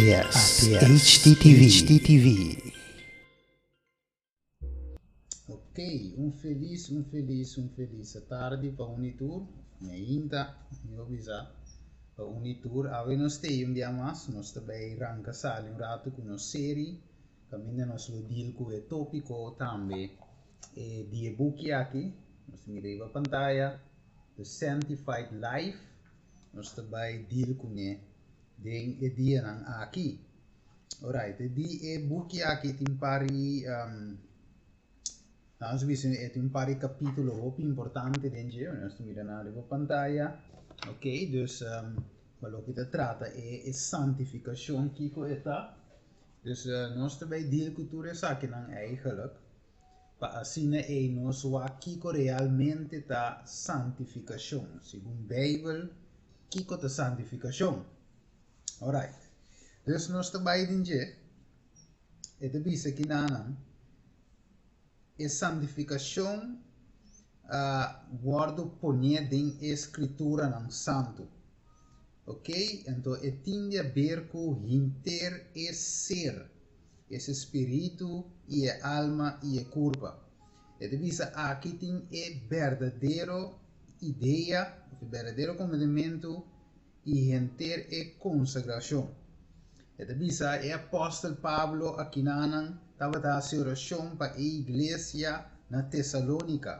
ATS, HDTV. HDTV. Ok, un felis, un felis, un felis tardi pa un i tur. Mainta, mi por bisa, pa un i tur. Awe nos ta ei un bia mas, nos ta bai ranka sali un ratu ku nos seri, kaminda nos lo deal ku e topiko tambe e di e buki aki. Nos ta mira riba pantaya, The Sanctified Life. Nos ta bai deal kuné den e dianan aki. Alright, e di e buki aki tin par di um, nos bisa e tin par di kapítulo hopi importante den dje, nos ta mira nan riba pantaya. Ok, dus um, pa loke ta trata e, e santifikashon kiko e ta. Dus uh, nos ta bai deal ku tur esakinan eigenlijk. Pa asina ei nos wak kiko realmente ta santifikashon. Segun Beibel, kiko ta santifikashon? Alright. Dus nos ta bai den dje. E ta bisa kinanan, e santifikashon a wòrdu poné den e Skrituranan Santu. Ok, anto e tin di aber ku henter e ser, ese spiritu i e alma i e kurpa. E ta bisa aki tin e berdadero idea, òf e berdadero komprendementu i henter e konsagrashon. E ta bisa e apòstel Pablo akinanan tabata hasi orashon pa e iglesia na Tesalónika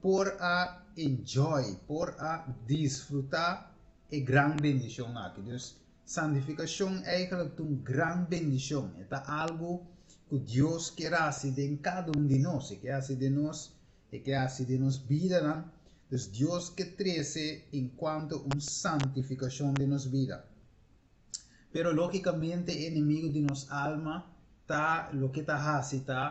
por a enjoy, por a disfrutá e gran bendishon aki. Dus, santifikashon eigentlik ta un gran bendishon. E ta algu ku Dios kier hasi den kada un di nos. E ke hasi den nos E ke hasi den nos bidanan, dus Dios ke trese en kuanto un santifikashon den nos bida. Pero lógikamente e enemigu di nos alma ta loke ta hasi ta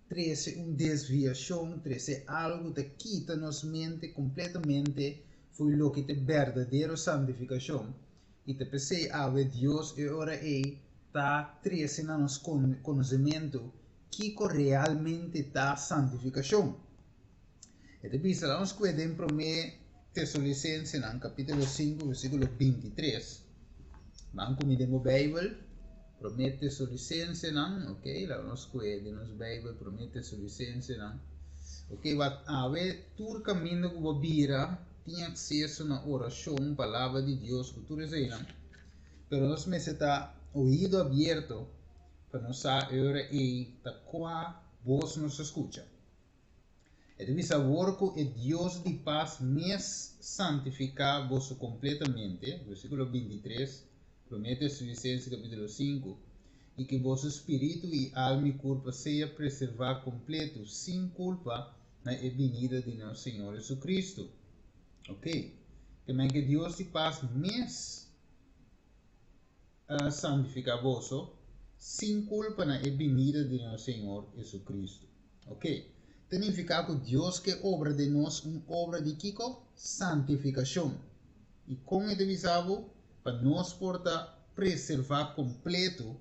trese un desviashon, trese algu ta kita nos mente kompletamente fo'i loke ta e berdadero santifikashon. I ta p'esei awe Dios e ora ei ta trese na nos konosementu Kiko realmente ta santifikashon? E ta bisa laga nos kue den Promé Tesalonicensenan kapítulo 5 versíkulo 23. Ban ku mi den bo Beibel, Promé Tesalonicensenan, ok, laga nos kue den nos Beibel Promé Tesalonicensenan. Ok, wak awe tur kaminda ku bo bira tin akseso na orashon, palabra di Dios ku tur eseinan, pero nos mester ta oido abierto Pa nos sa e ora ei ta kua bos nos ta skucha. E ta bisa awor ku e Dios di pas mes santifiká boso kompletamente, versíkulo 23, Promé Tesalonisense kapítulo 5, i ku boso spiritu i alma i kurpa sea preservá kompletu sin kulpa na e binida di nos Señor Jesucristo. Ok, ke men ku e Dios di pas mes a santifiká boso sin kulpa na e binida di nos Señor Jesucristo. Ok, ta nifiká ku Dios ke obra den nos un obra di kiko? Santifikashon. I kon e ta bisa bo? Pa nos por ta preservá kompleto,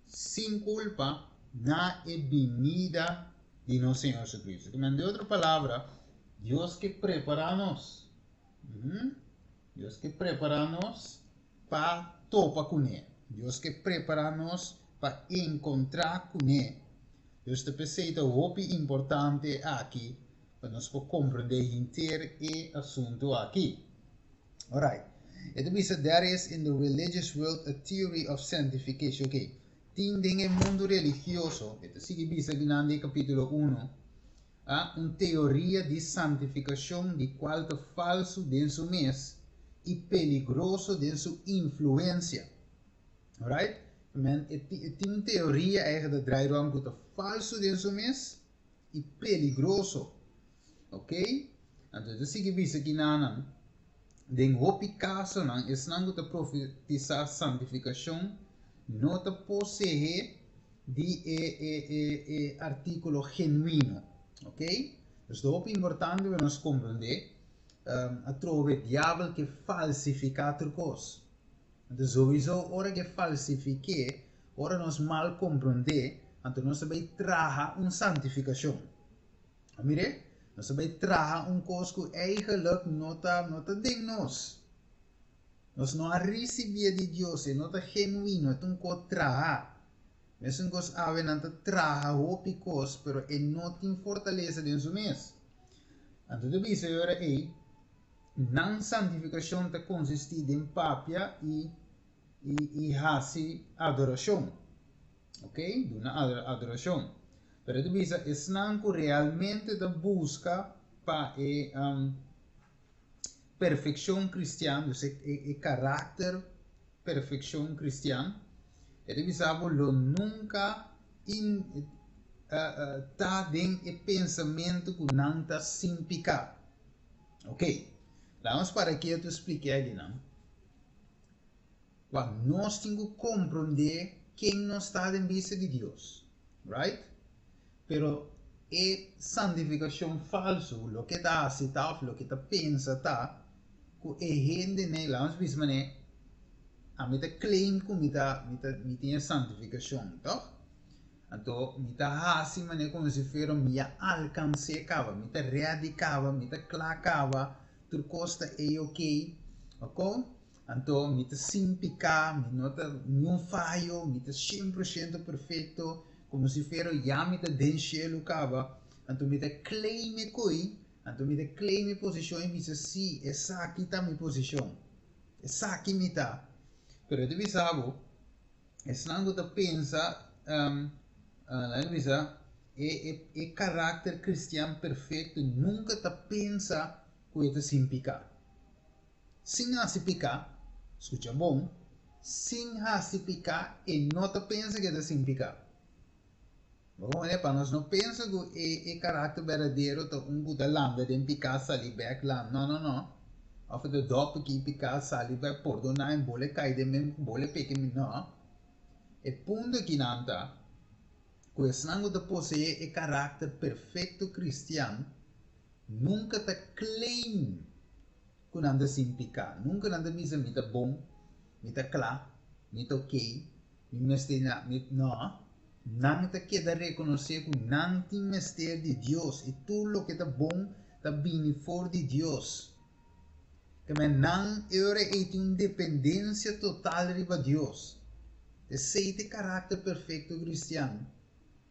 sin kulpa, na e binida di nos Señor Jesucristo. Ke men, den otro palabra, Dios ke prepará nos. Dios ke prepará nos pa topa kuné. Dios ke prepará nos pa enkontrá kuné. Dus ta p'esei ta hopi importante aki pa nos por komprendé henter e asuntu aki. Alright. E ta bisa there is in the religious world a theory of sanctification. Ok. Tin den e mundu religioso, e ta sigui bisa akinan den kapítulo uno, A Un teoria di santifikashon di kual ta falsu den su mes i peligroso den su influensia. Alright? Men, e tin un teoria eigen ta draai rond ku ta falsu den su mes i peligroso. Ok? Anto e ta sigui bisa kinanan, Den hopi kasonan esnan ku ta profetisá santifikashon no ta poseé di e e e e artíkulo genuino. Ok? Dus ta hopi importante pa nos komprendé, atrobe diabel ke falsifiká tur kos. Anto souiso ora ke falsifik'é, ora nos mal komprendé, anto nos ta bai traha un santifikashon. A mir'é? Nos ta bai traha un kos ku eigenlik no ta no ta den nos. Nos no a risibié di Dios, e no ta genuino, e ta un kos trahá. Mesun kos awe nan ta traha hopi kos, pero e no tin fortalesa den su mes. Anto ta bisa e ora ei, nan santifikashon ta konsistí den papia i i i hasi adorashon. Ok, duna adorashon. Pero e ta bisa esnan ku realmente ta buska pa e um, perfekshon kristian, dus e, e, e karakter perfekshon kristian, e ta bisa bo lo nunka in, uh, uh, ta den e pensamentu ku nan ta sin piká. Ok, laat ons para ketu spliká akinan. Wak, nos tin ku komprondé ken nos ta den bista di Dios. Right? Pero e santifikashon falsu, loke ta hasi ta òf loke ta pensa ta ku e hendenan, laat ons bisa manera, ami ta claim ku mi ta mi ta mi tin e santifikashon, tòg? Anto mi ta hasi manera komo si fuera mi a alkans'é kaba, mi ta ready kaba, mi ta kla kaba, tur kos ta ei okey, oko? Anto mi ta sin piká, mi no ta niun fayo, mi ta shen por shento perfekto, komo si fuera ya mi ta den shelu kaba. Anto mi ta claim e koi, anto mi ta claim e posishon i bisa, sí, esaki ta mi posishon, esaki mi ta. Pero e ta bisa bo, esnan ku ta pensa, laga mi bisa, e e e karakter kristian perfekto nunka ta pensa ku e ta sin piká. Sin hasi piká, skucha bon, sin hasi piká e no ta pensa ku e ta sin piká. Bo komprende? Pa nos no pensa ku e e karakter berdadero ta un ku ta landa den piká sali bèk landa. No, no, no. Òf e ta dòp ki piká sali bèk pordoná en bole kai den men bole peka en No. E punto akinan ta ku esnan ku ta poseé e karakter perfekto kristian nunka ta claim ku nan ta sin piká. Nunka nan ta bisa mi ta bon, mi ta kla, mi ta okey, mi mester na, mi, no. Nan ta keda rekonosé ku nan tin mester di Dios i tur loke ta bon ta bini for di Dios. Keme nan e ora ei tin un dependensia total riba Dios. Esei ta e karakter perfekto kristian.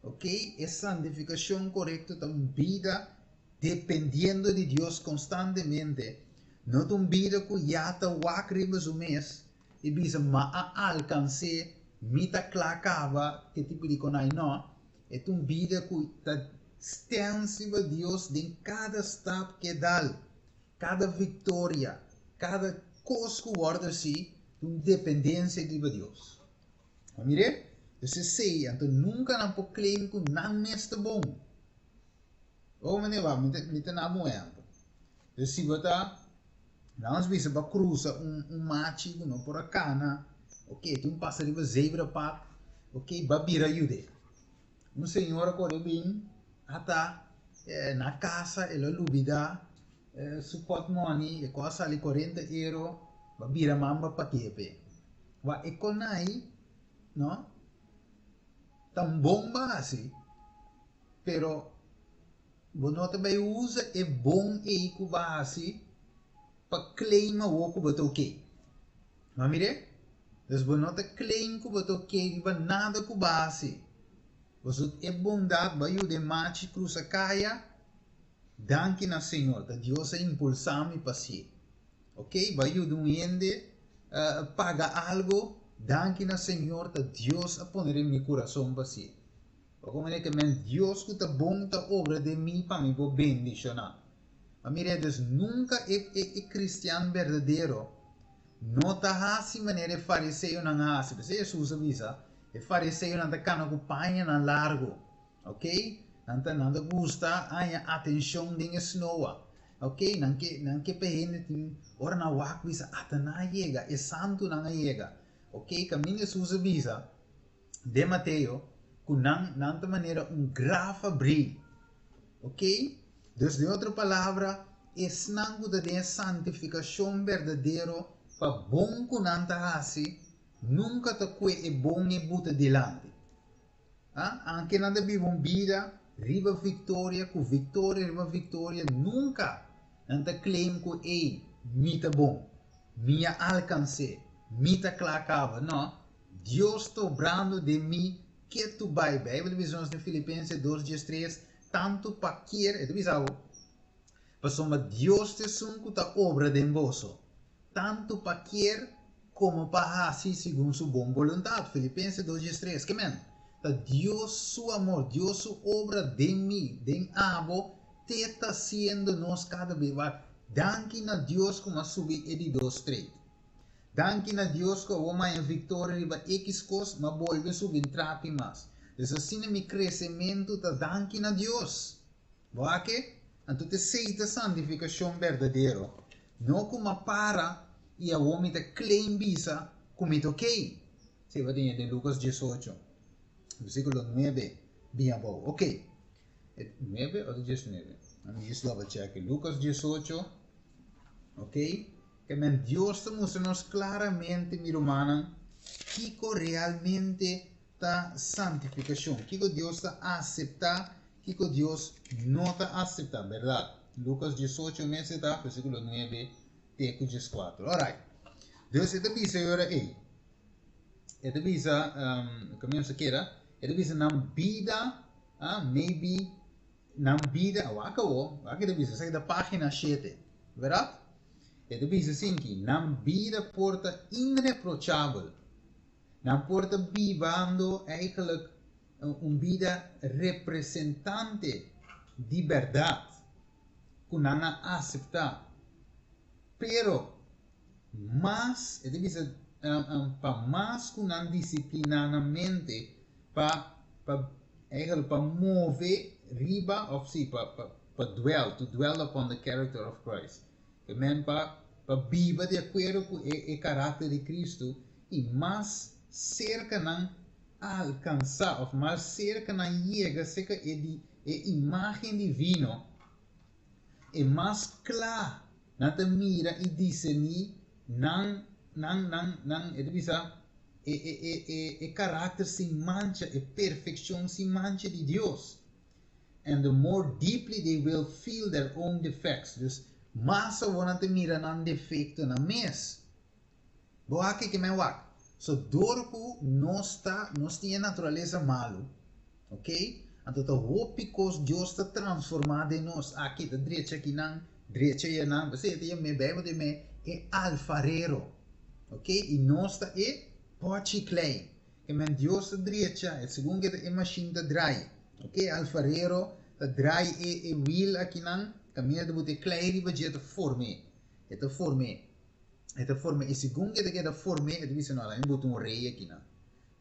Okey, e santifikashon korekto ta un bida dependiendo di Dios konstantemente, no ta un bida ku ya ta wak riba su mes i bisa ma a alkans'é, mi ta kla kaba ke tipo di konai. No, e ta un bida ku ta stèns riba Dios den kada stap ke dal, kada viktoria, kada kos ku wòrdu hasi ta un dependensia riba Dios. Bo mir'é? Dus esei, anto nunka nan por claim ku nan mes ta bon. Oh meneer wak, mi ta, mi ta na bo un ehempel. Dus si bo ta, laat ons bisa bo a cruza un, un machi cu no por a cana, ok, tin un pasa riba zebrapad, ok, bo a bira yud'é. Un señora core bin, ata eh, na casa el a lubida eh, su portmoney, e cos a sali 40 euro, bo a bira man bo a paki'e p'e. Wak, e conai, no, ta un bon bo a haci. Pero bo no ta bai usa e bon ei ku bo a hasi pa claim awor ku bo ta ok. No a mir'é? Dus bo no ta claim ku bo ta ok riba nada ku bo a hasi. Pasobra e bondat bo a yuda e machi krusa kaya, danki na Señor, ta Dios a impulsá mi pa hasié. Ok, bo a yuda un hende paga algo, danki na Señor, ta Dios a pone den mi kurason pa hasié. Bo komprende ke men Dios ku ta bon ta obra den mi pa mi por bendishoná. Ma mira dus nunka e e e kristian berdadero no ta hasi manera e fariseonan a hasi. P'esei Hesus a bisa, e fariseonan ta kana ku pañanan largu, ok, nan ta nan ta gusta haña atenshon den e snoa, ok, nan ke nan ke pa hende tin ora nan wak bisa ata nan a yega, e santunan a yega, ok, kaminda Hesus a bisa. Den Mateo ku nan nan ta manera un graf abrí. Ok? Dus den otro palabra, esnan ku ta den e santifikashon berdadero pa bon ku nan ta hasi, nunka ta kue e bon e buta dilanti. A? Anke nan ta biba un bida riba viktoria ku viktoria riba viktoria, nunka nan ta claim ku, ey, mi ta bon. Mi a alkans'é, mi ta kla kaba. No, Dios ta obrando den mi ketu bai. Beibel ta bisa nos den Filipenses dos diestres, Tantu pa kier, e ta bisa abo, pasobra Dios ta esun ku ta obra den boso, tantu pa kier komo pa hasi segun su bon boluntat. Filipenses dos diestres. Ke men? Ta Dios su amor, Dios su obra den mi, den abo, te ta siendo nos kada bes. Wak, danki na Dios ku mi a subi e di dos trade. Danki na Dios ku awor mi a viktoria riba ekis kos, mi a bolbe subi un trapi mas. Dus asina mi kresementu ta danki na Dios. Bo a ke? Anto t'esei ta santifikashon berdadero. No ku mi a para i awor mi ta claim bisa ku mi ta okey. Esei bo tin den Lukas diesocho, versíkulo nuebe bin abou. Okey. E nuebe o ta diesnuebe? Ami djis double check. Lukas diesocho, okey. Ke men Dios ta mustra nos klaramente, mi rumannan, kiko realmente ta santifikashon, kiko Dios ta aseptá, kiko Dios no ta aseptá, bèrdat? Lukas diesocho mes e ta, versíkulo nuebe te ku dieskuater. Alright. Dus e ta bisa e ora ei, e ta bisa, kaminda nos a keda, e ta bisa nan bida, ah, maybe nan bida, wak awor, wak e ta bisa, esaki ta página shete, bèrdat? E ta bisa asinki, nan bida por ta inreprochabel. Nan por ta bibando eigenlijk un bida representante di bèrdat ku nan a aseptá. Pero mas, e ta bisa, pa mas ku nan disipliná nan mente pa pa eigenlijk pa move riba òf si pa pa pa dwell, to dwell upon the character of Christ. Ke men pa pa biba di akuerdo ku e e karakter di Kristu i mas serka nan alkansá òf mas serka nan yega serka e di e imágen divino, e mas kla nan ta mira i diserní nan nan nan nan e ta bisa e e e e e karakter sin mancha, e perfekshon sin mancha di Dios. And the more deeply they will feel their own defects. Dus mas awor nan ta mira nan defectonan mes. Bo wak ke men wak. So dor ku nos ta, nos tin e naturalesa malu, ok? Anto ta hopi kos Dios ta transforma den nos. Aki ta drecha akinan, drecha eyanan. P'esei e ta yam'é, Bijbel ta yam'é e alfarero, ok? I nos ta e pochi klei. Ke men Dios ta drecha, e segun ke e machine ta draai. Ok, e alfarero ta draai e e wiel akinan, kaminda ta buta e klei riba dje ta form'é. E ta form'é. E ta form'é i segun ke ta keda form'é e ta bisa no, laga mi buta un rei akinan.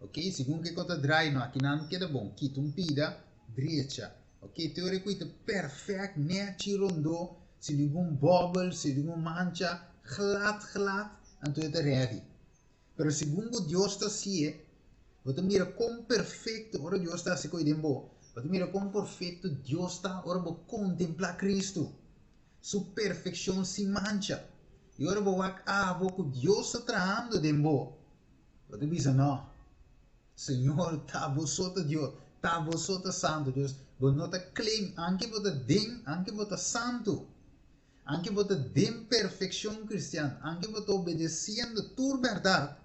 Ok, segun ke ko ta draai, no akinan keda bon, kita un pida, drecha. Ok, te ora ku e ta perfèkt, nèchi, rondó, sin ningun bòbel, sin ningun mancha, glat glat, anto e ta rèdi. Pero segun ku Dios ta hasié, bo ta mira kon perfekto, ora Dios ta hasi koi den bo, bo ta mira kon perfekto Dios ta ora bo kontemplá Kristu, Su perfekshon sin mancha. I ora bo wak abo ku Dios ta trahando den bo, bo ta bisa, No, Señor, ta bo so ta Dios, ta bo so ta santu. Dios, bo no ta claim, anke bo ta den, anke bo ta santu, Anke bo ta den perfekshon kristian, anke bo ta obedesiendo tur bèrdat,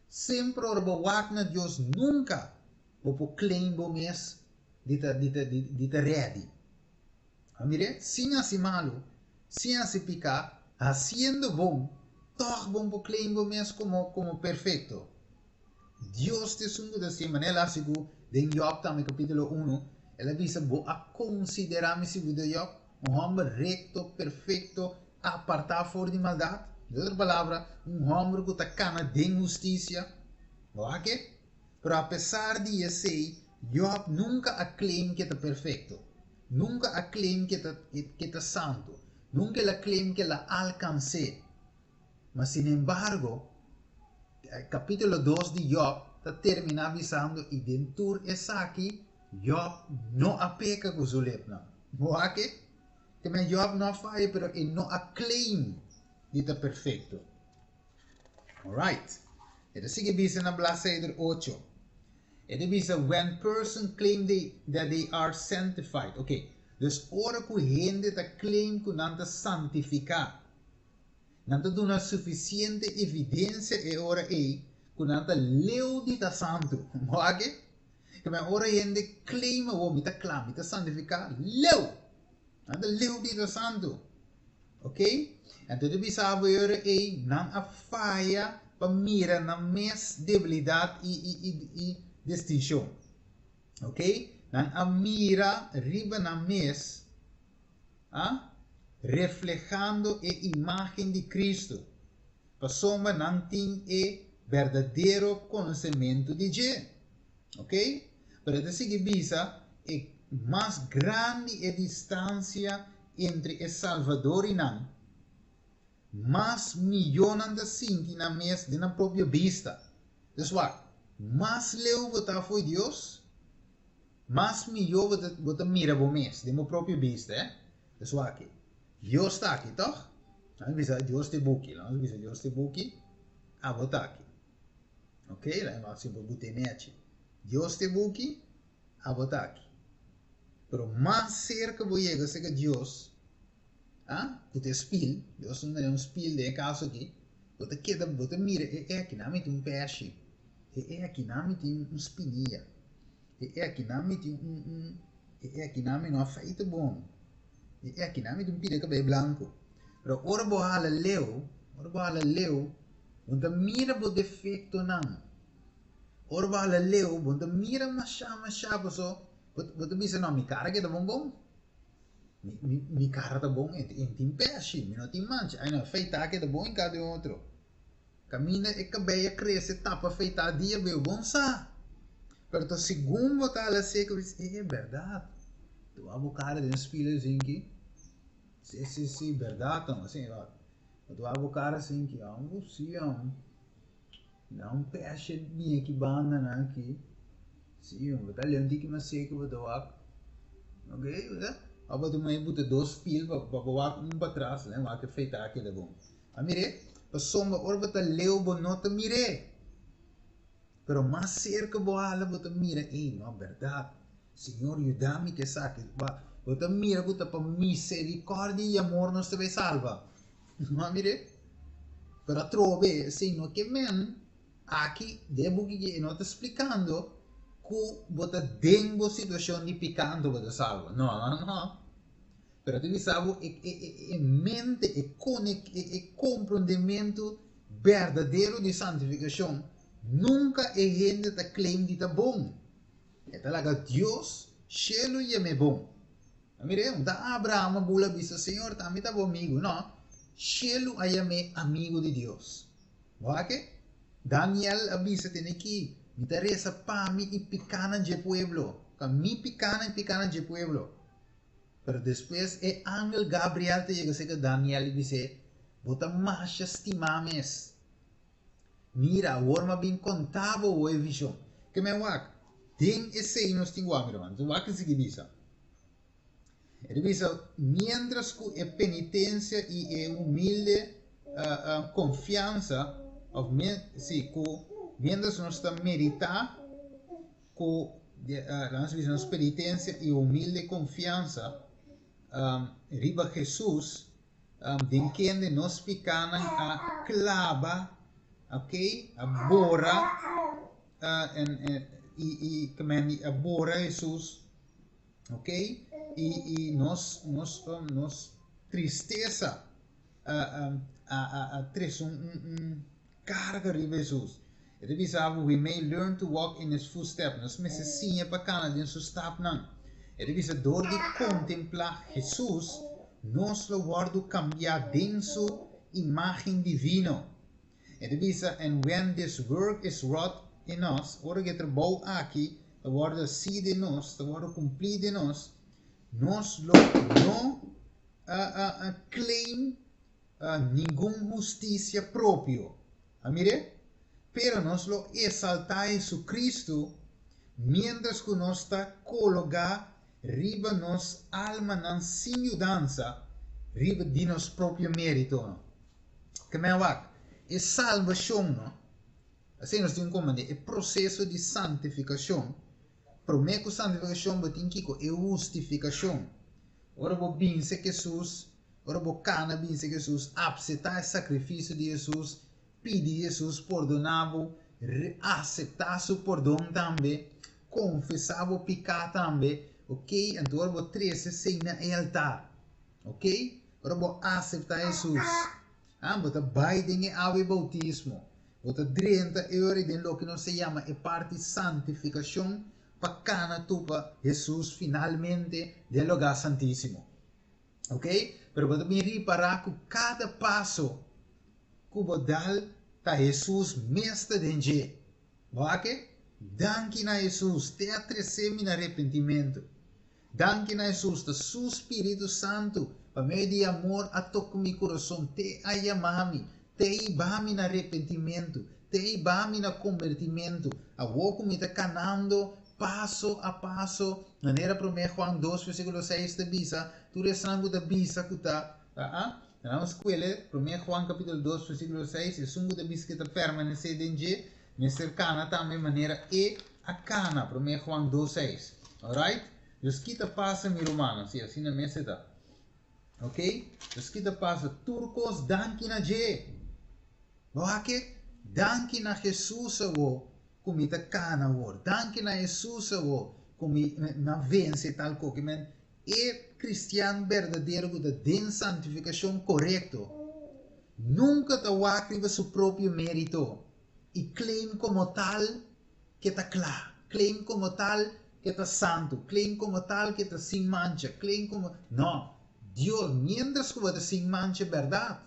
semper ora bo wak na Dios nunka bo por claim bo mes di ta di ta di ta ready. A mire, sin hasi malu, sin hasi piká, hasiendo bon, tòg bo por claim bo mes komo komo perfekto. Dios ta esun ku ta hasié, manera el a hasi ku den Jòb tambe kapítulo unu, el a bisa, Bo a konsiderá mi sirbidó Jòb, un hòmber rekto, perfekto, apartá for di maldat? Den otro palabra, un hòmber ku ta kana den hustisia. Bo wak e? Pero apesar di esei, Jòb nunka a claim ku e ta perfekto. Nunka a claim ku e ta ku e ta santu. Nunka el a claim ku el a alkans'é. Ma sinembargo, capítulo dos di Job ta terminá bisando, I den tur esaki Job no a peca cu su lepnan. Bo wak e? Te men Job no a faya, pero e no a claim di ta perfecto. Alright. E ta sigui bisa na bladzijde ocho. E ta bisa, When person claim they, that they are sanctified. Ok, dus ora cu hende ta claim cu nan ta santificá. Nan ta duna sufisiente evidensia e ora ei ku nan ta leu di ta santu. Bo aki? Ke men ora hende claim awor mi ta kla, mi ta santifiká, leu! Nan ta leu di ta santu. Ok? Anto ta bisa bo e ora ei nan a faya pa mira nan mes debilidat i i i i distinshon. Ok? Nan a mira riba nan mes, a reflehando e imágen di Cristo, pasobra nan tin e berdadero konosementu di dje. Ok? Pero e ta sigui bisa e mas grandi e distansia entre e Salvador i nan, mas mihó nan ta sinti nan mes den nan propio bista. Dus wak, mas leu bo ta fo'i Dios, mas mihó bo ta bo ta mira bo mes den bo propio bista, eh. Dus wak, Dios ta aki, tòg? Laga nos bisa Dios ta e buki, laga nos bisa Dios ta e buki, abo ta aki. Ok, laga nos hasi bo bute nechi. Dios ta e buki, abo ta aki. Pero mas serka bo yega serka Dios, ah, ku ta e spil, Dios ta manda un spil den e kaso aki, bo ta keda, bo ta mira e e akinan mi tin un pèshi, e e akinan mi tin un spinia, e e akinan mi tin un un, e e akinan mi no a feita bon, e e akinan mi tin un pida kabei blanku. Pero ora bo hala leu, ora bo hala leu, bo no ta mira bo defektonan. Ora bo hala leu, bo no ta mira mashá mashá paso bo ta bisa no mi kara keda bon bon. Mi mi mi kara ta bon, e e tin pèshi, mi no tin mancha. Ai no, feitá keda bon hinká den otro. Kaminda e kabei a krese tapa feitá dia beu bon sa. Pero ta segun bo ta hala seku bo bisa, e bèrdat. Tuma bo kara den spil asinki. Si si si bèrdat asina wak. Bo tuma bo kara asinki, amo si amo. Na un peshe di aki banda nan aki. Si, bo ta leu un tiki mas seku bo ta wak. Ok, bo ta. Abo ta mei buta dos fil pa pa bo wak un pa tras, lei wak e feita a keda bon. A mir'é? Pasobra ora bo ta leu bo no ta mir'é. Pero mas serka bo hala bo ta mira, ey, no, bèrdat. Señor yuda mi ku esaki. Bo ta mira ku ta pa miserikòrdia i amor nos ta bai salba. No a mir'é? Pero atrobe esei no ke men aki den e buki aki e no ta splikando ku bo ta den bo situashon di piká anto bo ta salba. No, no, no. Pero ta bisa bo e e e mente, e konek e e komprondementu berdadero di santifikashon nunka e hende ta claim di ta bon. E ta laga Dios shelu yem'é bon. A mir'é, un ta Abraham a bula bisa, Señor, ta mi ta bo amigu. No, shelu a yam'é amigu di Dios. Bo a ke? Daniel a bisa tene ki, Mi ta resa pa mi i pikánan dje pueblo, pa mi pikánan i pikánan dje pueblo. Pero despues e angel Gabriel ta yega serka Daniel i bis'é, Bo ta masha stimá mes. Mira, awor m'a bin konta bo awor e vishon. Ke men wak, den esei nos tin wak, mi ruman. Enton wak e sigui bisa. E ta bisa, miéntras ku e penitensia i e humilde konfiansa, òf sí, ku miéntras nos ta meditá ku, laga nos bisa, nos penitensia i humilde konfiansa riba Hesus, Den kende nos pikánan a klaba, ok, a bora, i i kmèn a bora Hesus, ok, i i nos nos nos tristesa a a a trese un un karga riba Hesus. E ta bisa bo, we may learn to walk in his footsteps, nos mester siña pa kana den su stapnan. E ta bisa dor di kontemplá Hesus, nos lo wòrdu kambiá den su imágen divino. E ta bisa, and when this work is wrought in us, ora ku e trabou aki ta wòrdu hasí den nos, ta wòrdu kumplí den nos, nos lo no claim ningun hustisia propio. A mir'é? Pero nos lo esaltá Jesucristo miéntras ku nos ta kologá riba nos almanan sin yudansa riba di nos propio mérito. No. Ke men wak, e salbashon, no, asina nos tin ku komprendé e proseso di santifikashon. Promé ku santifikashon bo tin kiko? E hustifikashon. Ora bo binse Hesus. Ora bo kana bin serka Hesus, apseptá e sakrifisio di Hesus, pidi Hesus pordoná bo, aseptá su pordon tambe, konfesá bo piká tambe, ok, anto ora bo trese esei na e altar, ok, ora bo aseptá Hesus, ah, bo ta bai den e awa e boutismo, bo ta drenta e ora den loke nos ta yama e parti santifikashon pa kana tupa Hesus finalmente den lugá santísimo. Ok? Pero bo ta bin ripará ku kada paso ku bo dal ta Hesus mes ta den dje. Bo a ke? Danki na Hesus, te a trese mi na repentimentu. Danki na Hesus, ta Su Spiritu Santu pa medio di amor a toka mi kurason, te a yama mi, te a hiba mi na repentimentu, te a hiba mi na kombertimentu. Awor ku mi ta kanando paso a paso, manera Promé Juan dos versíkulo seis ta bisa, tur esnan ku ta bisa ku ta, a Nan skuele, Promé Juan kapítulo dos versíkulo seis, esun ku ta bisa ku ta permanesé den dje, mester kana tambe manera e a kana, Promé Juan dos seis. Alright? Dus ki ta pasa, mi rumannan? Sí, asina mester ta. Ok? Dus ki ta pasa? Tur kos danki na dje. Bo hake? Danki na Hesus awor ku mi ta kana awor. Danki na Hesus awor ku mi a vense tal koke. Men, e kristian berdadero ku ta den santifikashon korekto nunka ta wak riba su propio mérito i claim komo tal ke ta kla, claim komo tal ke ta santu, claim komo tal ke ta sin mancha, claim komo. No! Dios, miéntras ku bo ta sin mancha bèrdat,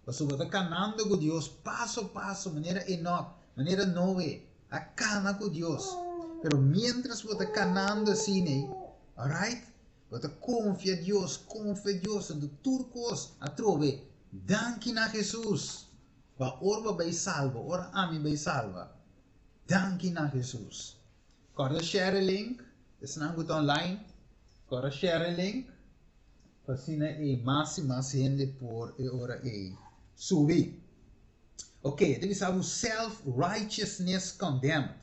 Pasobra bo ta kanando ku Dios paso paso, manera Enok, manera Noe, a kana ku Dios. Pero miéntras bo ta kanando asina ei, alright, bo ta konfia Dios, konfia Dios, anto tur kos atrobe danki na Hesus. Pa ora bo bai salba, ora ami bai salba, danki na Hesus. Kòrda share e link, esnan ku ta online, kòrda share e link. Pa asina ei mas i mas hende por e ora ei subi. Ok, e ta bisa bo self-righteousness condemned,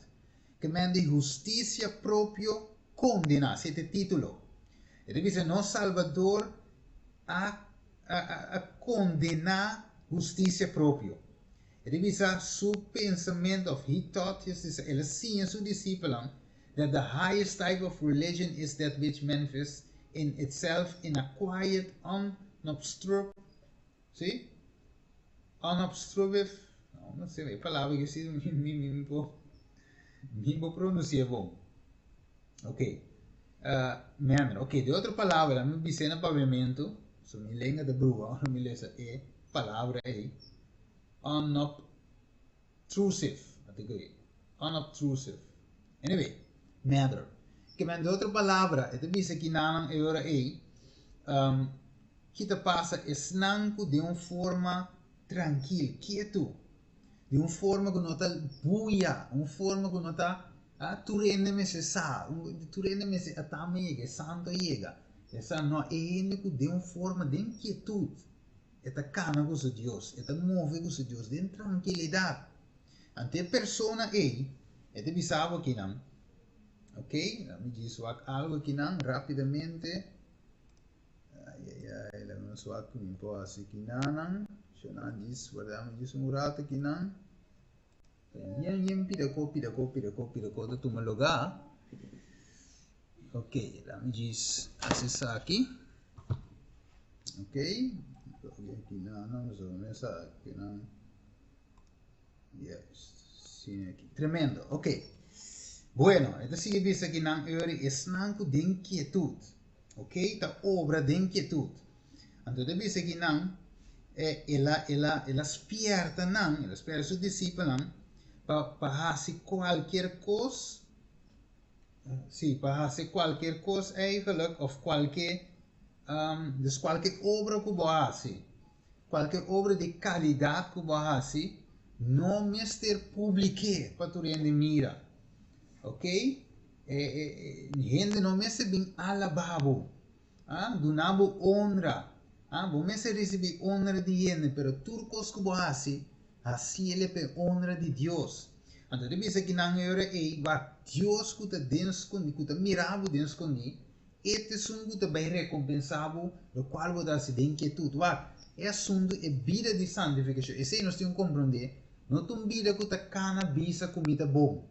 ke men di hustisia propio kondená, esei ta e título. E ta bisa nos Salbador a a a kondená hustisia propio. E ta bisa su pensamentu òf he taught his disciples, el a siña su disipelnan that the highest type of religion is that which manifests in itself in a quiet, unobstructive, sí? Unobstructive, no, no sé, e palabra que sí, mi, mi, mi, mi por, mi por pronuncié bon. Ok, uh, manner. Ok, de otro palabra, mi bisé na papiamento, so mi lenga ta brua, ora mi lesa e palabra ei, unobtrusive, unobtrusive. Anyway, matter. Ke men de otro palabra, e ta bisa kinanan e ora ei, um, ki ta pasa esnan ku den un forma trankil, kietu, di un forma ku no ta buya, un forma ku no ta, ah, tur hende mester sa, tur hende mester atama yega, e santo a yega. E sa no, e hende ku den un forma, den kietut, e ta kana ku su Dios, e ta move ku su Dios den trankilidat. Anto e persona ei, e ta bisa bo akinan, ok, mi djis wak algo akinan rapidamente. Ai, ai, ai, laga nos wak ku mi por hasi akinanan. Shonan djis, warda mi djis un rato akinan. Yen, yen pida ko, pida ko, pida ko, pida ko ta tuma lugá. Ok, laga mi djis hasi esaki. Ok, akinanan, so mesa akinan. Juist, sien aki. Tremendo, ok. Bueno, e ta sigui bisa aki nan euri esnan ku den kietut, ok, ta obra den kietut. Anto ta bisa aki nan, eh, el a, el a, el a spierta nan, el a spierta su disipelnan pa, pa hasi kualkier kos, si, pa hasi kualkier kos eigenlijk, of kualke, um, dus kualke obra ku bo hasi. Kualke obra di kalidat ku bo a hasi no mester publik'é pa tur hende mira. Ok? E, e, e, hende no mester bin alabá bo, ah, duna bo onra. Ah, bo mester risibí onra di hende, pero tur kos ku bo hasi, hasiel pa e onra di Dios. Anto ta bisa ki nan e ora ei, wak Dios ku ta den skondí, ku ta mira bo den skondí, E ta esun ku ta bai rekompensá bo lokual bo ta hasi den kietut. Wak, e asuntu e bida di santifikashon, esei nos tin ku komprondé, no ta un bida ku ta kana bisa ku mi ta bon.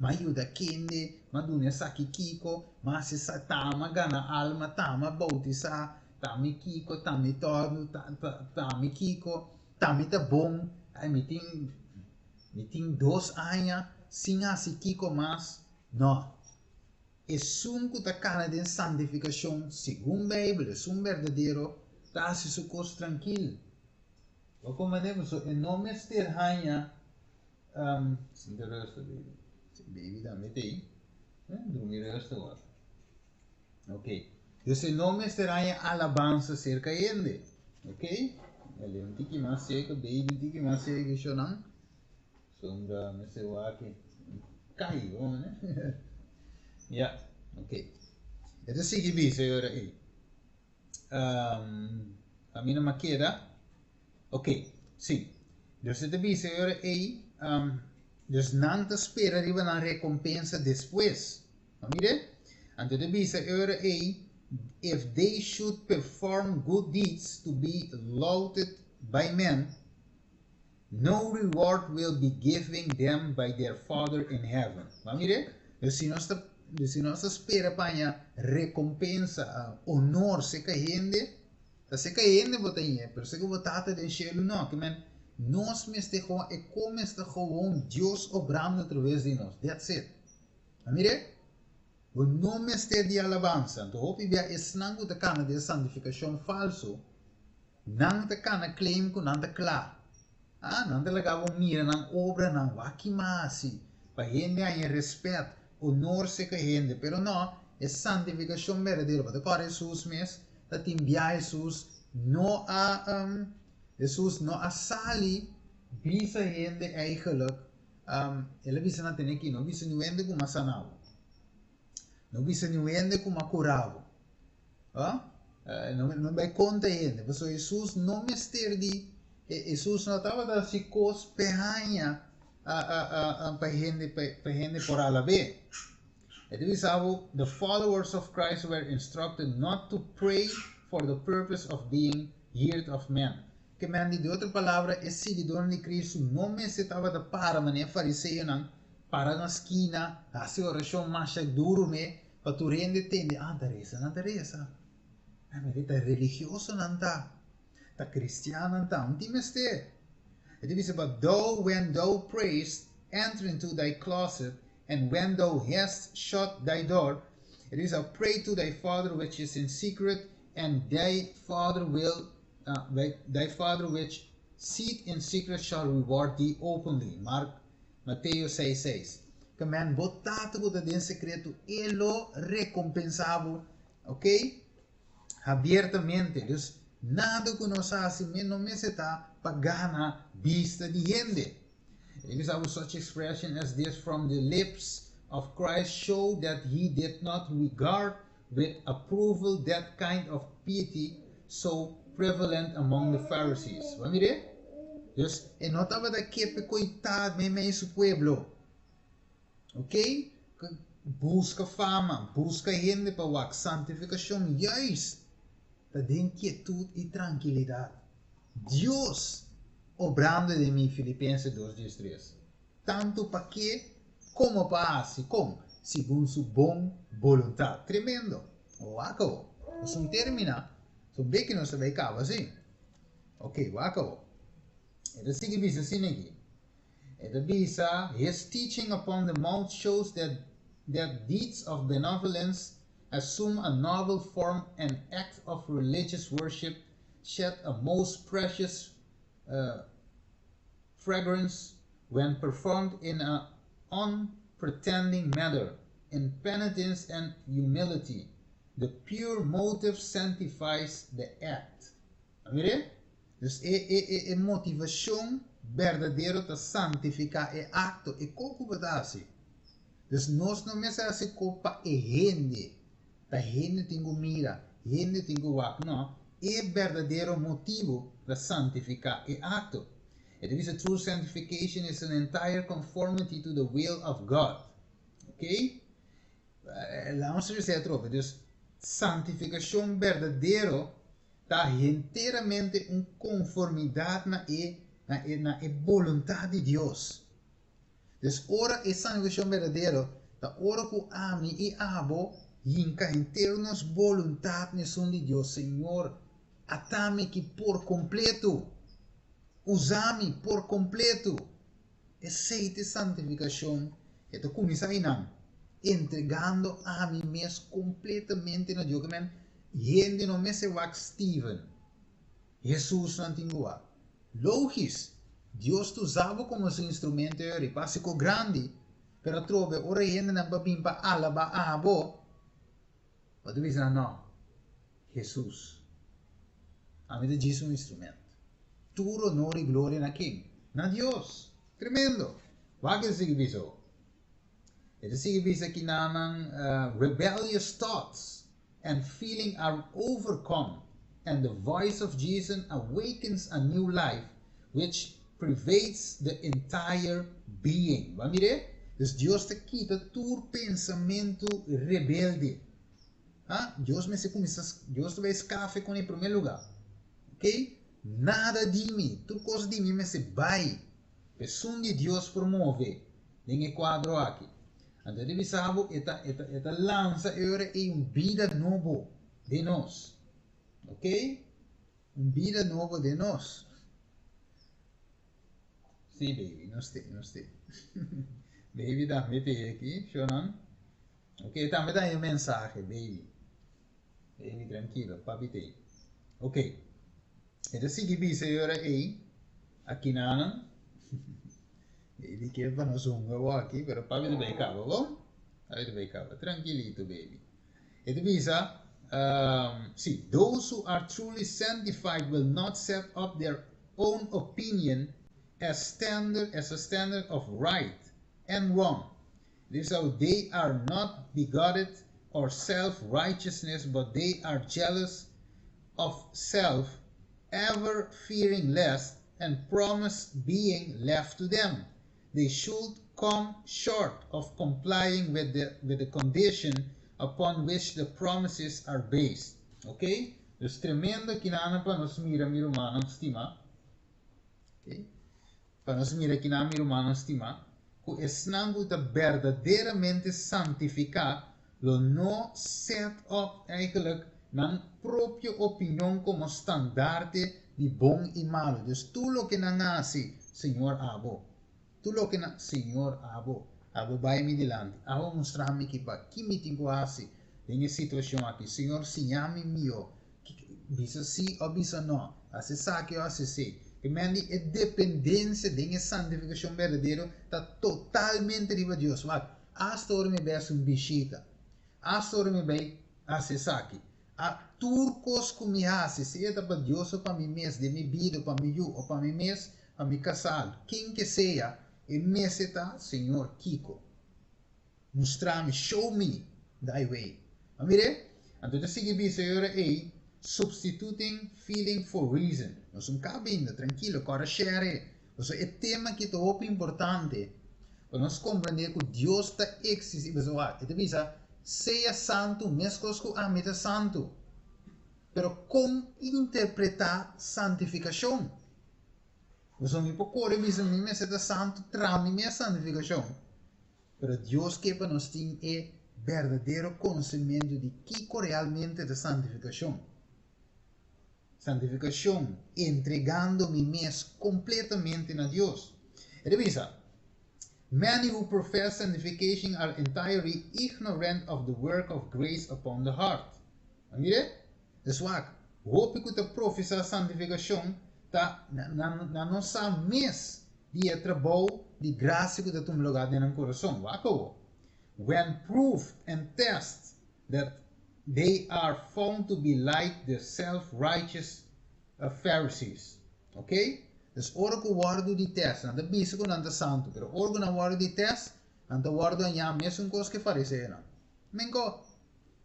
M'a yuda kende, m'a duna esaki kiko, m'a hasi sa, ta m'a gana alma, ta m'a boutisá, ta mi kiko, ta mi tòrnu, ta ta ta mi kiko, ta mi ta bon, ai mi tin mi tin dos aña sin hasi kiko mas. No. Esun ku ta kana den santifikashon segun Beibel, esun berdadero, ta hasi su kos trankil. Bo komprendé? Pasobra e no mester haña Sinti rustig baby. Baby tambe ta ei. Drumi rustig hoor. Ok. Dus e no mester haña alabansa serka hende. Ok. Dale un tiki mas serka baby, un tiki mas serka shownan. Sombra mester wak kai bo ne. Ya, ok. E ta sigui bisa e ora ei. Um, a mi no a keda. Ok, si. Dus e ta bisa e ora ei, um, dus nan ta spera riba nan rekompensa despues. No mire? Anto ta bisa e ora ei, if they should perform good deeds to be lauded by men, no reward will be given them by their Father in heaven. Ba mire? Dus si nos ta, dus si nos ta spera pa haña rekompensa, honor serka hende, ta serka hende bo ta hañ'é, pero serka bo Tata den shelu no. Ke men, nos mester gewoon, e kon mester gewoon Dios obrando atraves di nos. That's it. Ba mire? Bo no mester di alabansa. Anto hopi bia esnan ku ta kana den santifikashon falso, Nan ta kana claim ku nan ta kla. Ah, nan ta laga bo mira nan obranan, wak ki m'a hasi, pa hende haña respet, honor serka hende. Pero no, e santifikashon berdadero, bo ta kòrda Hesus mes ta tin bia Hesus no a Hesus no a sali bisa hende eigenlijk, el a bisa nan tene aki, no bisa niun hende ku m'a sana bo. No bisa niun hende ku m'a kura bo. Ah? No, no bai konta hende. Pasobra Hesus no mester di, Hesus no tabata hasi kos p'e haña pa hende, pa hende por alab'é. E ta bisa bo, the followers of Christ were instructed not to pray for the purpose of being heard of men. Ke men di, di otro palabra, e siguidónan di Kristu no mester tabata para manera e fariseonan, para na skina, hasi orashon masha duru me, Pa tur hende tende, ah, ta resa, nan ta resa. Ai, mira, ta religioso nan ta. Ta cristian nan ta. Un tin mester. E ta bisa, but thou, when thou prayest, enter into thy closet, and when thou hast shut thy door, e ta bisa, pray to thy Father which is in secret, and thy Father will, thy Father which seeth in secret shall reward thee openly. Mark Mateo seis seis. Ke men bo Tata ku ta den sekreto e lo rekompensá bo, ok, abiertamente. Dus nada ku nos hasi men no mester ta pa gana bista di hende. E bisa bo such expression as this from the lips of Christ show that he did not regard with approval that kind of piety so prevalent among the Pharisees. Bo a mir'é? Dus e no tabata ke p'e koitá meimei su pueblo. Ok? Buska fama, buska hende pa wak. Santifikashon juist ta den kietut i trankilidat. Dios obrando den mi, Filipenses dos diestres. Tantu pa ke komo pa hasi kon segun su bon boluntat. Tremendo! Wak awo. Nos un termina, so beki nos ta bai kaba si. Ok, wak awo. E ta sigui bisa asina aki. E ta bisa, His teaching upon the mount shows that that deeds of benevolence assume a noble form and act of religious worship shed a most precious fragrance when performed in a unpretending manner, in penitence and humility. The pure motive sanctifies the act. A mir'é? Dus e, e, e, e motivashon berdadero ta santifiká e akto, e ko ku bo ta hasi. Dus nos no mester hasi ko pa e hende. Ta hende tin ku mira, hende tin ku wak. No, e berdadero motibu ta santifiká e akto. E ta bisa true sanctification is an entire conformity to the will of God. Ok? Laat ons bisa atrobe. Dus, Santifikashon berdadero ta henteramente un konformidat na e na e na e boluntat di Dios. Dus ora e santifikashon berdadero ta ora ku ami i abo hinka henter nos boluntat na esun di Dios, Señor, atami aki por kompleto, usa mi por kompleto. Esei ta e santifikashon, e ta kuminsá einan, entregando ami mes kompletamente na Dios. Ke men, hende no mester wak Steven, Hesus nan tin ku wak. Logis, Dios ta usa bo komo su instrumento e ora, pasi ku grandi, pero atrobe ora e hendenan pa bin pa alabá abo, bo ta bisa nan, no, Hesus. Ami ta djis un instrumento. Tur honor i gloria na ken? Na Dios! Tremendo! Wak e ta sigui bisa ho. E ta sigui bisa ki nan nan rebellious thoughts and feeling are overcome and the voice of Jesus awakens a new life which pervades the entire being. Bo a mir'é? Dus Dios ta kita tur pensamentu rebelde. Ha? Dios mester kuminsá, Dios ta bai skafe kon e promé lugá. Ok? Nada di mi, tur kos di mi mester bai. Esun di Dios por move den e kuadro aki. Anto e ta bisa bo, e ta, e ta, e ta lansa e ora ei un bida nobo den nos. Ok? Un bida nobo den nos. Sí, baby, nos te, nos te. Baby tambe te aki, shonan. Ok, tambe ta un mensahe, baby. Baby, tranquilo, papi te. Ok. E ta sigui bisa e ora ei, aki nanan. Baby ke pa nos hunga bo aki, pero papi ta bay kaba, bon? Papi ta bay kaba. Tranquilito, baby. E ta bisa, si, those who are truly sanctified will not set up their own opinion as standard as a standard of right and wrong. This how they are not bigoted or self-righteousness, but they are jealous of self, ever fearing lest, and promise being left to them, they should come short of complying with the, with the condition upon which the promises are based. Ok? Dus tremendo kinan pa nos mira mi rumannan stima. Ok? Pa nos mira kinan mi rumannan stima, ku esnan ku ta berdaderamente santifiká lo no set up eigenlijk nan propio opinion komo standarte di bon i malu. Dus tur loke nan hasi, Señor abo. Tur loke nan, Señor abo. Abo bai mi dilanti. Abo mustra mi ki pa ki mi tin ku hasi den e situashon aki. Señor siña mi mihó. Bisa sí o bisa no. Hasi esaki o hasi esei. Ke men di e dependensia den e santifikashon berdadero ta totalmente riba Dios. Wak, asta ora mi bai hasi un bishita, asta ora mi bai hasi esaki, a tur kos ku mi hasi, sea ta pa Dios o pa mi mes, den mi bida o pa mi yu o pa mi mes, pa mi kasá, ken ke sea, e mester ta, Señor, kiko? Mustra mi, show me thy way. A mir'é? Anto ta sigui bisa e ora ei, substituting feeling for reason. Nos un kaba ainda, trankilo, kòrda share e. Pasobra e tema aki ta hopi importante pa nos komprendé ku Dios ta eksistí. Pasobra wak, e ta bisa, Sea santu meskos ku ami ta santu. Pero kon interpretá santifikashon? Pasobra mi por kore bisa mi mester ta santu, traha mi mes santifikashon. Pero Dios ke pa nos tin e berdadero konosementu di kiko realmente ta santifikashon. Santifikashon, entregando mi mes kompletamente na Dios. E ta bisa, Many who profess sanctification are entirely ignorant of the work of grace upon the heart. A mira? Dus wak, hopi ku ta profesá santifikashon ta nan no sa mes di e trabou di grasia ku ta tuma lugá den nan kurason. Wak awor. When proved and test that they are found to be like the self-righteous Pharisees. Ok? Dus ora ku wòrdu di test, nan ta bisa ku nan ta santu, pero ora ku nan wòrdu di test, nan ta wòrdu hañá mesun kos ku e fariseonan. Menko?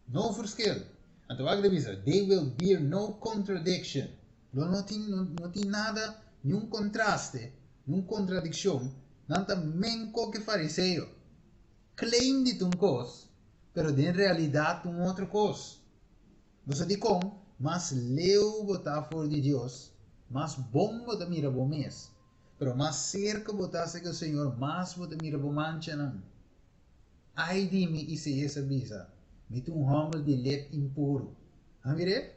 No verschil. Anto wak ta bisa, they will bear no contradiction. Lo no tin, no, no tin nada, niun contraste, niun contradiccion. Nan ta menko ke fariseo. Claim di ta un cos, pero den realidad ta un otro cos. Bo sa dikon? Mas leu bo ta for di Dios, mas bon bo ta mira bo mes. Pero mas serka bo ta serka Señor, mas bo ta mira bo manchanan. Ai di mi, Isaías a bisa, mi ta un hòmber di lep impuru. A mir'é?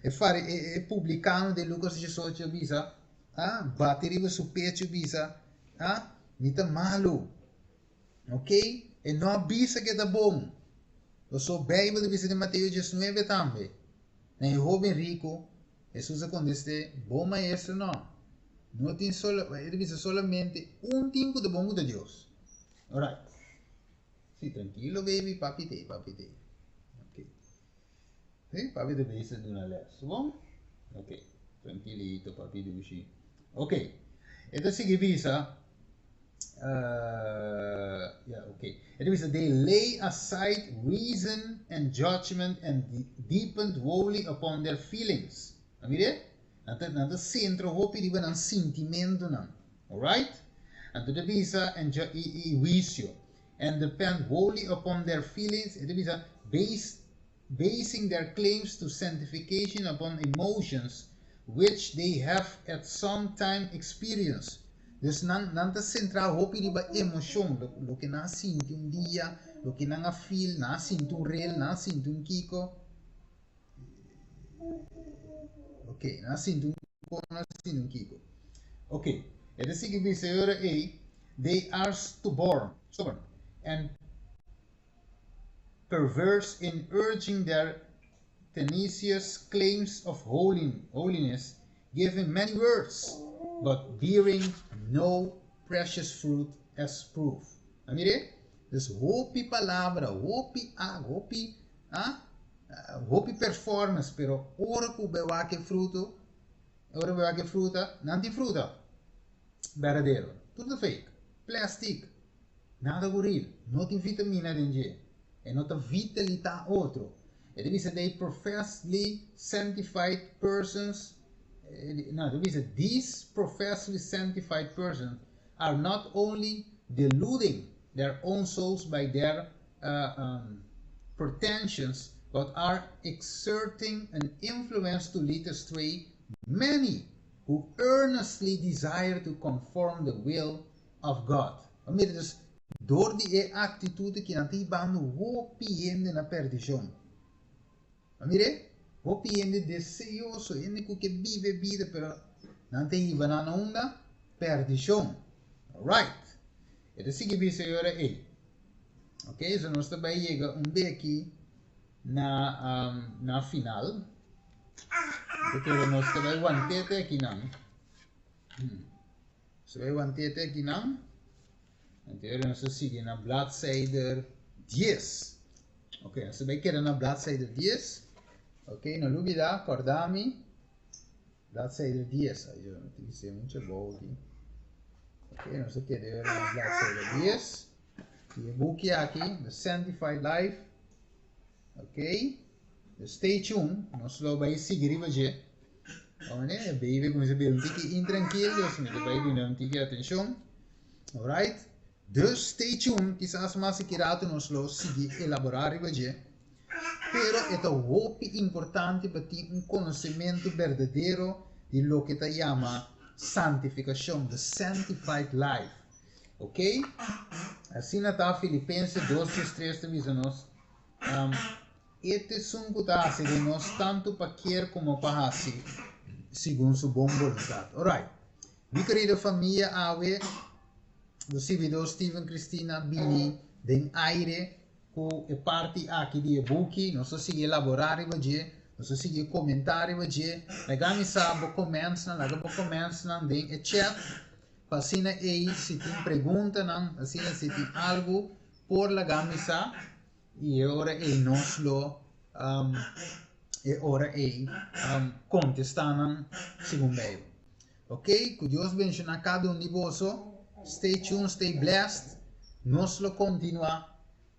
E fari, e, e publikano den Lukas 18 a bisa, a bati riba su pechu bisa, a mi ta malu. Ok? E no a bisa ku e ta bon. Pasobra Beibel ta bisa den Mateo 19 tambe. Na e hóben riku, Hesus a kontest'é, Bon maestro no. No tin solo, e ta bisa solamente un tin ku ta bon ku ta Dios. Alright. Si, trankilo baby, papi t'ei, papi t'ei. Ok. Si, papi ta bezig duna les, bon? Ok, trankilito papi dushi. Ok, e ta sigui bisa, uh, ja, ok. E ta bisa, they lay aside reason and judgment and depend wholly upon their feelings. A mira? Nan ta, nan ta sentra hopi riba nan sintimentunan. Alright? Anto ta bisa, and ju, i, i huisio. And depend wholly upon their feelings, e ta bisa, based, basing their claims to sanctification upon emotions which they have at some time experienced. Dus nan, nan ta sentrá hopi riba emoshon, lo, loke nan a sinti un dia, loke nan a feel, nan a sinti un rel, nan a sinti un kiko. Ok, nan a sinti un kiko, nan a sinti un kiko. Ok, e ta sigui bisa e ora ei, they are stubborn, stubborn and perverse in urging their tenacious claims of holiness, giving many words, but bearing no precious fruit as proof. A mir'é? Dus hopi palabra, hopi a, hopi a, hopi performance, pero ora ku bo wak e fruto, ora bo wak e fruta, nan tin fruta berdadero. Tur ta fake, plastic. Nada ku real, no tin vitamina den dje, e no ta vitalitá otro. E ta bisa they professedly sanctified persons, no, e ta bisa these professedly sanctified persons are not only deluding their own souls by their pretensions, but are exerting an influence to lead astray many who earnestly desire to conform the will of God. Bo mira dus, dor di e aktitut aki nan ta hibando hopi hende na perdishon. Bo mira e? Hopi hende deseoso, hende ku ke biba e bida, pero nan ta hiba nan na unda? Perdishon. Alright. E ta sigui bisa e ora ei. Ok, so nos ta bai yega un beki na, um, na final. Ta kere nos ta bai wantete akinan. Hmm. Nos bai wantete akinan. Anto ora nos ta sigui na bladzijde 10. Ok, nos ta bai keda na bladzijde 10. Ok, no lubida, korda mi. Bladzijde 10. Ay, yo no tin que mucho abou aki. Ok, nos ta keda ora na bladzijde 10. Di e buki aki, The Sanctified Life. Ok, stay tuned, nos lo bai sigui riba dje. Awor e baby kuminsá bira un tiki intrankil, dus mi ta bai duna un tiki atenshon. Alright, dus stay tuned, kisas mas aki rato nos lo sigui elaborá riba dje. Pero e ta hopi importante pa tin un konosementu berdadero di loke ta yama santifikashon, the sanctified life. Ok, asina ta Filipense dos diestres ta bisa nos, Um, e ta esun ku ta hasi den nos tantu pa kier komo pa hasi segun su bon boluntat. Alright. Mi kerido famia, awe bo sirbidor Steven Cristina bini den aire ku e parti aki di e buki. Nos ta sigui elaborá riba dje, nos ta sigui komentá riba dje. Laga mi sa bo commentsnan, laga bo commentsnan den e chat pa asina ei si tin preguntanan, asina si tin algu por laga mi sa i e ora ei nos lo e ora ei kontestá nan segun Beibel. Ok, ku Dios benshoná kada un di boso. Stay tuned, stay blessed. Nos lo kontinuá,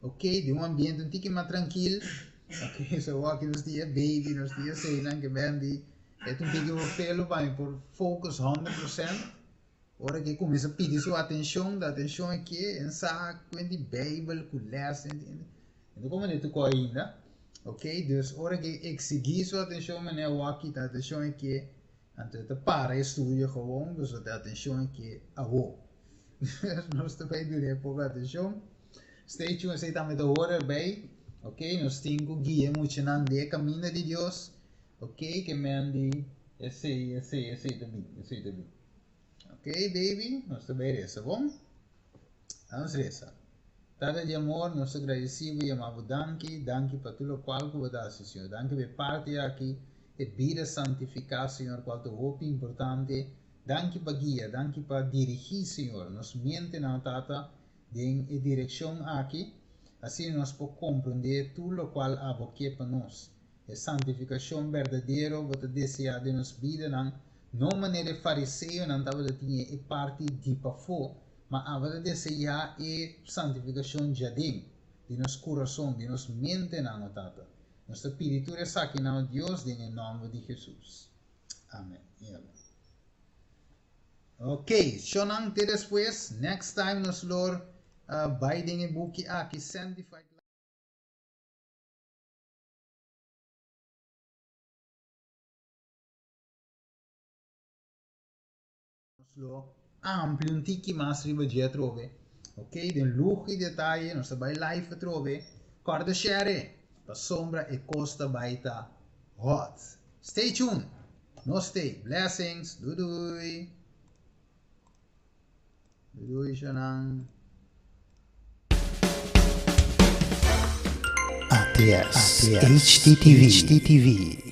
ok, den un ambiente un tiki mas trankil. Ok, so awor nos tin e baby, nos tin eseinan ke bèn di e ta un tiki felo pa mi por focus 100%. Ora ke kuminsá pidi su atenshon, da atenshon e ke en sa kuenti Beibel ku lès, e no komo netu ko ainda. Ok, dus ora ku e eksigí su atenshon manera wak kita atenshon e ke, anto e ta para e studio gewoon, pasobra ta atenshon e ke awo. Nos ta bai dun'é poko atenshon. Stay tuned, esei tambe ta hora erbij. Ok, nos tin ku guia e muchanan den e kaminda di Dios. Ok, ke men di esei, esei, esei ta bin, esei ta bin. Ok, baby, nos ta bai resa, bon? Nos resa. Tata di amor, nos ta gradeci bo y yama bo danki, danki pa tur locual cu bo ta haci, Señor. Danki pa e parti aki, e bida santifica, Señor, cual ta hopi importante. Danki pa guia, danki pa dirigi, Señor, nos mentenan, Tata, den e direccion aki, asina nos por comprende tur locual abo ke pa nos. E santificacion berdadero bo ta desea den nos bidanan, no manera e fariseonan tabata tin e parti di pafó, ma abo ta desea e santificacion djaden, di nos curason, di nos mentenan, o Tata. Nos ta pidi tur esakinan, o Dios, den e nomber di Jesus. Amen y amen. Ok, shownan te despues. Next time nos lor bai den e buki aki, Sanctified Life. Nos lo amplia un tiki mas riba dje atrobe. Ok, den luho y detaye, nos ta bai live atrobe. Corda share, pasobra e cos ta bai ta hot. Stay tuned. Nos stay. Blessings. Doei doei. Doei doei, Shanan. ATS, HDTV. HDTV.